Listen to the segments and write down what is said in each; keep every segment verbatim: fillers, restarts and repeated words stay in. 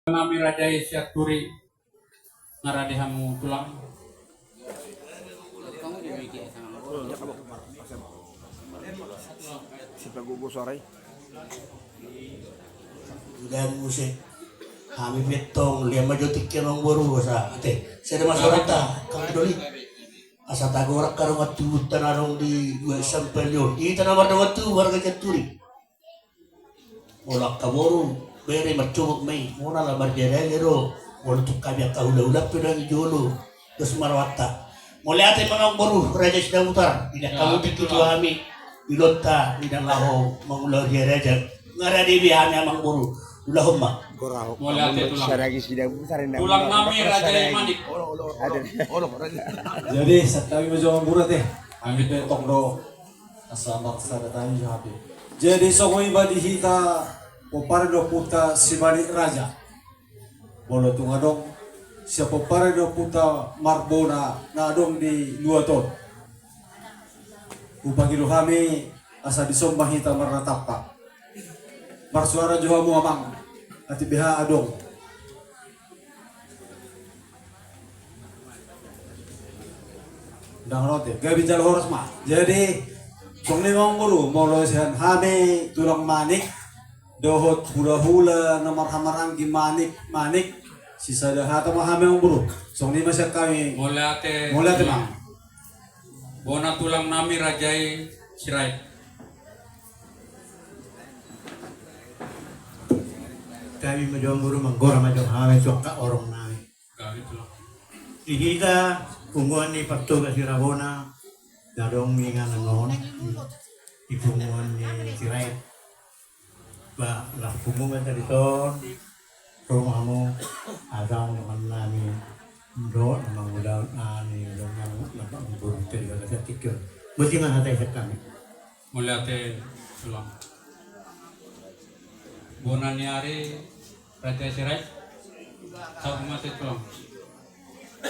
Nami raja i Sianturi. Nga rade hamu tulang. Sipagogo soara i. Udah muse. Hami pe tong, lihat maju tikki amang boru, sa. Ate, sada ma soaranta, kami doli. Asa tagorak ka dongan tubu ta na adong di dua sampalion. Hita na mardongan tubu, marga Sianturi. Molo angka boru, bere marcobot ma i, molo na marjaraja do, molo tung hami angka hulahula pe dang i jolo, dos ma rohanta. Mauliate ma amang boru, raja Sidabutar, idaon hamu tikki tu hami, idaonta, idaon laho mangulahon jaraja, nga rade be hami amang boru, ulahon ma. Mauliate tulang. Tulang nami raja i Manik. Jadi, santabi ma jo amang boru ate, hami pe tong do. Asa marsada tani jo hape. Jadi songon i ma di hita pomparan ni ompunta si Manik Raja. Molo tung adong sian pomparan ni ompunta marbona na adong di luat on, hupangido hami asa dison ma hita marnatampak. Marsoara jo hamu amang, atik beha adong. Ndang ro ate, gabe jala horas ma. Jadi songon i ma amang boru, molo sian hami tulang Manik dohot hulahula na marhahamaranggi Manik, Manik, sisada hata ma hami amang boru. Songon i ma sian hami. Mauliate. Mauliate ma. Bona tulang nami raja i Sirait. Tabi ma jo amang boru, manggora ma jo hami tu angka horong nami. Di hita punguan ni Partoga Sirabona, na adong di inganan on, di punguan ni Sirait. Ba, laos pungu ma hita dison, ro ma hamu, asa dongan nami, dohot na mangulahon aha ni dongan nami, na mangulahon boru tadi kata tikki on. Boti ma hata i sian hami. Mauliate tulang. Bona ni ari raja i Sirait. Sahat ma ate tulang.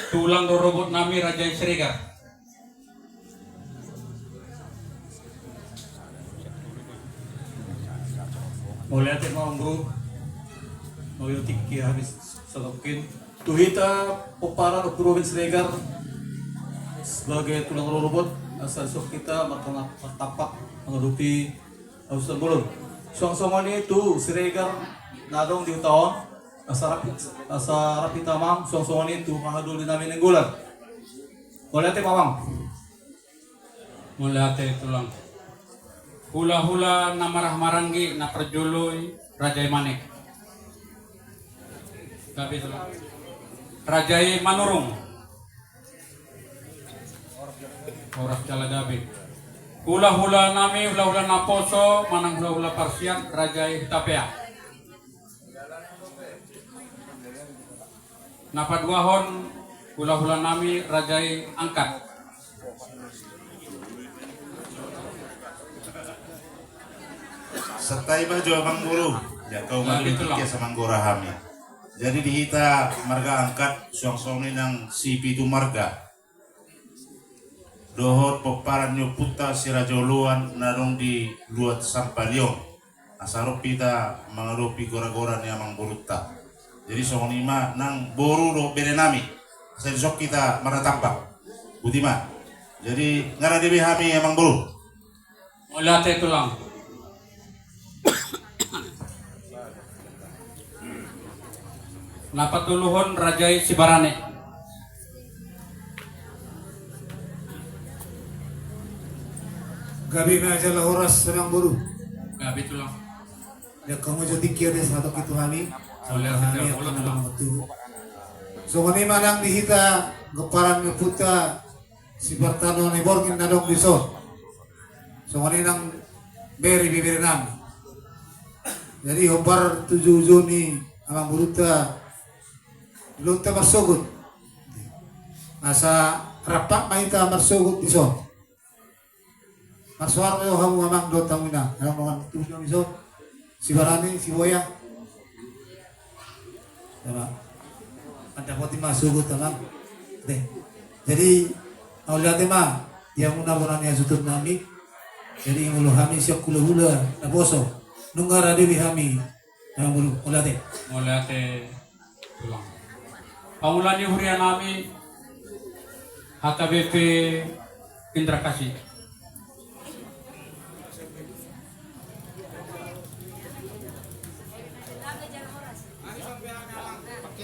Tulang rorobot nami raja i Siregar. Mauliate ma amang boru. Molo tikki habis satokin. Tu hita pomparan Ompu Robin Siregar sebagai tulang rorobot, asa dison hita martona-, martampak mangadopi alusan bolon. Suang songon i tu Siregar na adong di huta on, asa rap-, asa rap hita amang, suang songon i tu haha doli nami Nainggolan. Mauliate ma amang. Mauliate tulang. Hulahula na marhahamaranggi na parjolo i raja i Manik. Gabe tulang. Raja i Manurung. Horas jala gabe. Hulahula nami, hulahula naposo manang hulahula parsiat, raja i Hutapea. Na paduahon hulahula nami raja i Angkat. Santabi ma jo amang boru. Ia kau ma di tingki asa manggora hami. Jadi di hita marga Angkat suang songon i nang si pitu marga. Dohot pomparan ni ompunta si Raja Oloan na adong di luat Sampaliong. Asa ro hita mangadopi gora-gora ni amang borunta. Jadi songon i ma nang boru dohot bere nami. Asa dison hita marnatampak. Boti ma. Jadi nga rade be hami amang boru. Mauliate tulang. Na patoluhon raja i Sibarani. Gabe ma jala horas amang boru. Gabe tulang. Ia kau ma jo tingki ate sahat tu hami. Mauliate tulang. Songon i ma nang di hita pomparan ni ompunta si Partano ni Borngin na adong dison. Songon i nang bere-bere nami. Jadi hombar tu uju-uju ni amang borunta, dilehonta marsogot. Asa rap ma hita marsogot dison. Marsoara ma jo hamu amang dohot hamu inang, adong dongan tubu nami dison. Sibarani, Siboya. Ima. Mandapoti ma sogot amang. Jadi mauliate ma di hamuna bona ni hasuhuton nami. Jadi molo hami sian hulahula naposo, nunga rade be hami. Amang boru, mauliate. Mauliate Tulang. Pangula ni huria nami H K B P Indra Kasih.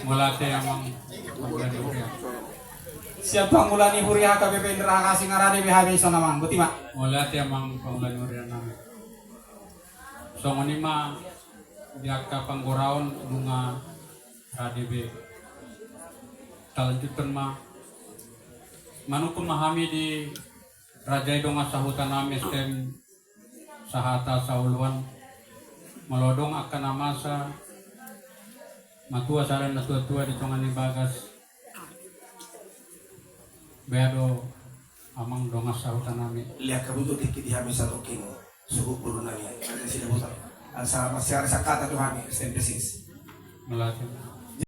Mauliate amang pangula ni huria. Sian pangula ni huria H K B P Indra Kasih, nga rade be hami dison amang, boti ma. Mauliate amang pangula ni huria nami. Songon i ma di angka panggoraon nunga rade be. Talanjuthon ma. Manungkun ma hami di raja i dongan sahuta nami S T M sahata saoloan. Molo adong angka na masa matua sada na tua-tua di tonga ni bagas. Bea do amang dongan sahuta nami. Lihat kabutuh tiki di hami satu kimo. Suhut boru nami. Ada sida boru. Asa masih ada sakata tu hami S T M P S I S. Mauliate.